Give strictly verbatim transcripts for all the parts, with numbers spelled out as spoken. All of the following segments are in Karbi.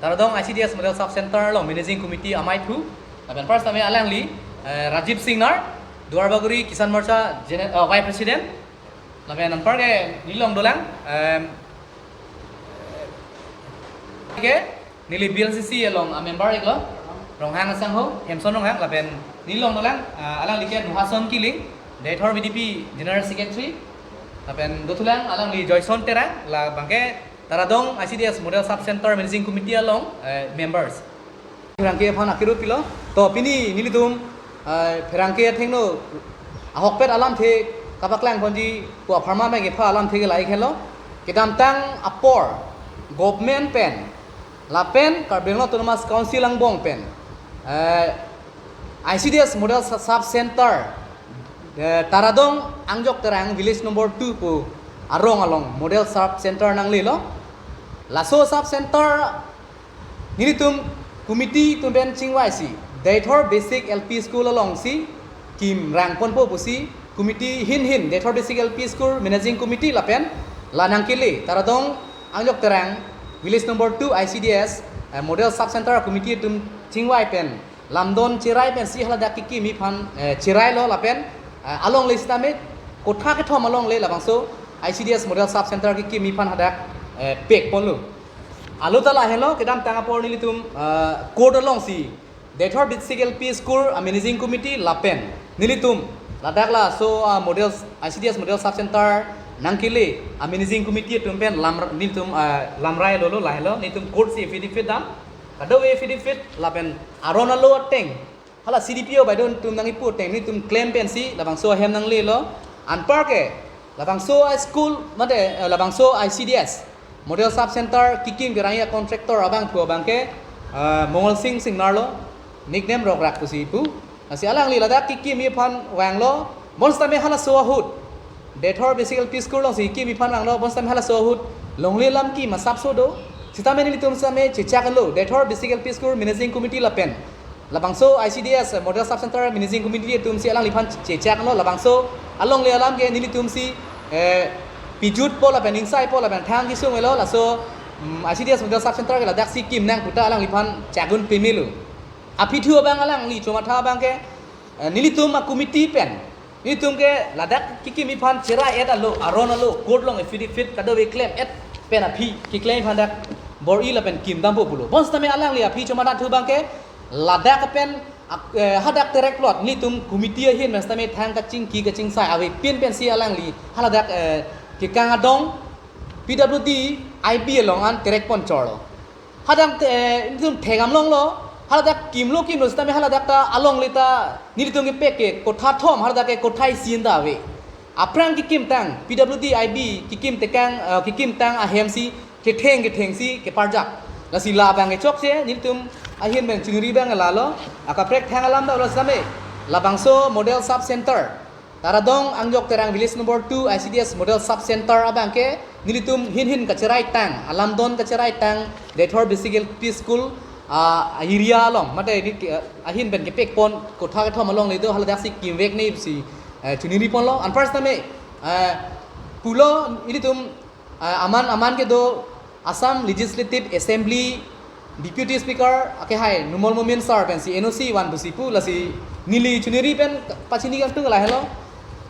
Taradong I C D S Model Sub Center along Managing Committee amei thu. Lapen first time alangli, eh, Rajiv Singnar, Duarbagori Kisan Morcha Gene-, eh, Vice President. Lapen anparke nelilong dolang, em, ke neli B L C C along a member iklo, Ronghang asangho, Hemson Ronghang, lapen nelilong dolang, ah, alangli ke Nuhason Killing, Deithor B D P General Secretary, lapen dothulang alangli Joyson Terang, labangke Taradong I C D S Model Sub Center Managing Committee along, eh, members. Pherangke aphan akiru pilo. To pini nelitum, eh, pherangke athengno ahokpet alamthe kapaklang ponji pu apharman abang epha alamthe ke lahei henlo. Kedamtang apor government pen lapen Karbi Anglong Autonomous Council angbong pen, eh, I C D S Model Sa-, Sub Center, eh, Taradong Angjok Terang Village Number Two pu arong along Model Sub Center nanglelo. Laso Sub Center nelitum committee atum pen chingvaisi Deithor Basic L P School alongsi kim rang ponpo pusi committee ahin ahin, Deithor Basic L P School Managing Committee lapen la nangkele Taradong Angjok Terang Village Number Two I C D S, eh, Model Sub Center committee atum chingvai pen lamdon cherai pensi haladak kekimji aphan, eh, cherailo lapen, eh, alongle sitame kotha kethom alongle labangso I C D S Model Sub Center kekimji aphan hadak, eh, pek ponlo. Alo ta lahenlo, kedamtang apor nelitum, eh, court alongsi Deithor Basic L P School a Managing Committee lapen nelitum ladak laso, ah, Model, I C D S Model Sub Center nangkele a Managing Committee atum pen lam, nelitum, ah, lamrai lolo lahenlo, nelitum court si affidavit dam. Kadokave affidavit lapen aron alo ateng hala C D P O baideo atum nang-ipu ateng nelitum klem pensi labangso ahem nanglelo. Anparke labangso a school mate, eh, labangso I C D S Model Sub Center kekim kerangji a contractor abangphu abangke, eh, Mongol Sing Singnar lo, nickname Rokrak pusi pu. Lasi alangli ladak kekimji aphan vanglo, bonsitame halaso ahut Deithor Basic L P School alongsi kekimji aphan vanglo, bonsitame halaso ahut longle alam kim asapso do. Sitame nelitum sitame chechaklo, Deithor Basic L P School Managing Committee lapen labangso I C D S Model Sub Center Managing Committee atumsi alangliphan chechaklo, labangso alongle alam ke nelitumsi, eh, pijutpo lapen ingsaipo lapen thang kesung-elo, laso, mm, I C D S Model Sub Center ke ladaksi kim nang puta alangliphan chagun pemelo. Aphi thu abang alangli chomatha abangke, eh, nelitum a committee pen nelitum ke ladak kekimji aphan cherai-et alo, aron alo, court along affidavit kadokave klem-et pen aphi keklem aphan dak bor-i lapen kim dampo pulo. Bonsitame alangli aphi chomatha thu abangke ladak pen ak-, eh, hadak terek plot nelitum committee ahin pen sitame thang kachingki kachingsai avepin pensi alangli haladak, eh, kekang adong P W D I B along an terek pon chorlo. Hadak te, eh, nelitum thekdam longlo, haladak kimlo kimlo sitame haladak ta alongle ta nelitum kepek ke kotha thom, haladak ke kotha isi ta ave. Aphrang kekimtang P W D I B kekim tekang, eh, kekimtang ahemsi ketheng kethengsi keparjak. Lasi labang kechokche nelitum ahin pen chingri abang lalo, akaprek thang alam dolo sitame labangso Model Sub Center Taradong Angjok Terang Village Number Two I C D S Model Sub Center abangke nelitum ahin ahin kacheraitang, alamdon kacheraitang, Deithor Basic L P School, ah, area along, mate ni, ah, ahin pen kepek pon, kotha kethom alongle do, haladaksi kimvek ne pusi, eh, chuningri ponlo. Anpar sitame, eh, pulo nelitum, ah, aman, aman kedo Assam Legislative Assembly Deputy Speaker akehai Numal Momin sir pensi N O C van pusi pu, lasi neli chuningri pen pachini kangtung lahelo.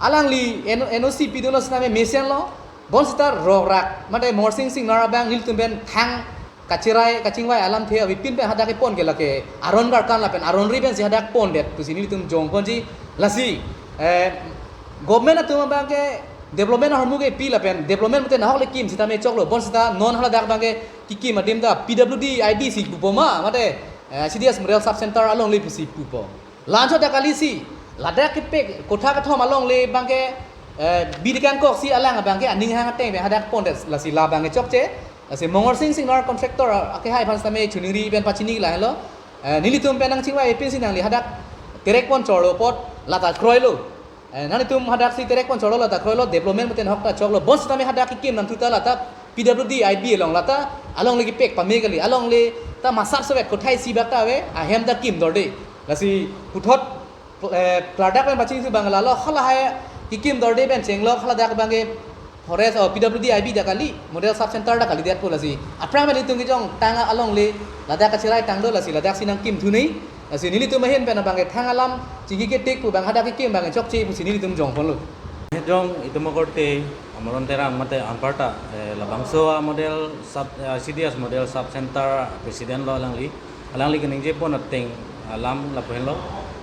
Alangli N-, N O C pidunlo sitame mesenlo. Bonsita Rokrak mate Mongol Sing Singnar abang nelitum pen thang kacherai kachingvai alamthe avepin pen hadak kepon ke lake aron karkan lapen aron ri pensi hadak pondet pusi nelitum jong ponji. Lasi, eh, government atum abangke development ahormu kepi lapen development mate nahok le kim sitame choklo, bonsita non haladak abangke kekim adim ta P W D I B si pupo ma, mate, eh, I C D S Model Sub Center alongle pusi pupo. La-anchot ta kalisi, ladak kepek kotha kethom alongle abangke, eh, bidi kangkoksi alang abangke aning hang ateng pen hadak pondet, lasi labang kechokche. Lasi Mongol Sing Singnar contractor akehai aphan sitame chuningri pen pachini lahelo. Eh, nelitum pen nangchingvai pinsi nangli hadak terek pon chorlo apot lata kroilo. Eh, nanglitum hadaksi terek pon chorlo lata kroilo, development mate nahok ta choklo. Bonsitame hadak kekim nangthu ta lata P W D I B along lata alongle kepek pame kali, alongle ta masap sewek kotha isi bak ta ave, ahem ta kim dorde. Lasi puthot, eh, klardak pen pachini thu abang lalo, halahai kekim dorde pen chenglok, haladak abangke Forest o P W D I B ta kali, model sub center ta kalidet pu lasi. Aphrang pen ilitum kejongtang alongle, ladak kacherai tang do lasi, ladak si nangkim thu nangji. Lasi nelitum ahin pen abang ke thang alam chingki ketik pu abang hadak kekim abang chokche pusi nelitum jongponlo. Jong itum akorte Amaron Terang mate anparta, eh, labangso a model sub, eh, I C D S model sub center president lo alangli. Alangli keningjepon ateng alam lapu henlo.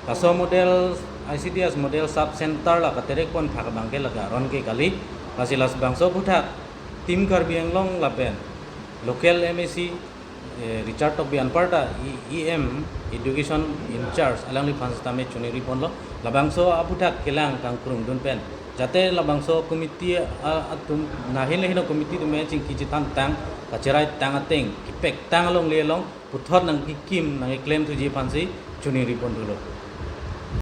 Laso model I C D S model sub center la katerekpon thak abang ke lake aron ke kali. Lasi labangso aphuthak Team Karbi Anglong lapen local M A C, eh, Richard Tokbi anparta E-, E M education in charge alangliphan sitame choningriponlo. Labangso aphuthak kelang kangkrungdun pen, jate labangso committee, ah, atum, na hinle hino committee atum chingki chethantang, kacherai tang ateng, kepek tang alongle along puthot nangkekim nangkeklem thuji aphansi choningripon thulo.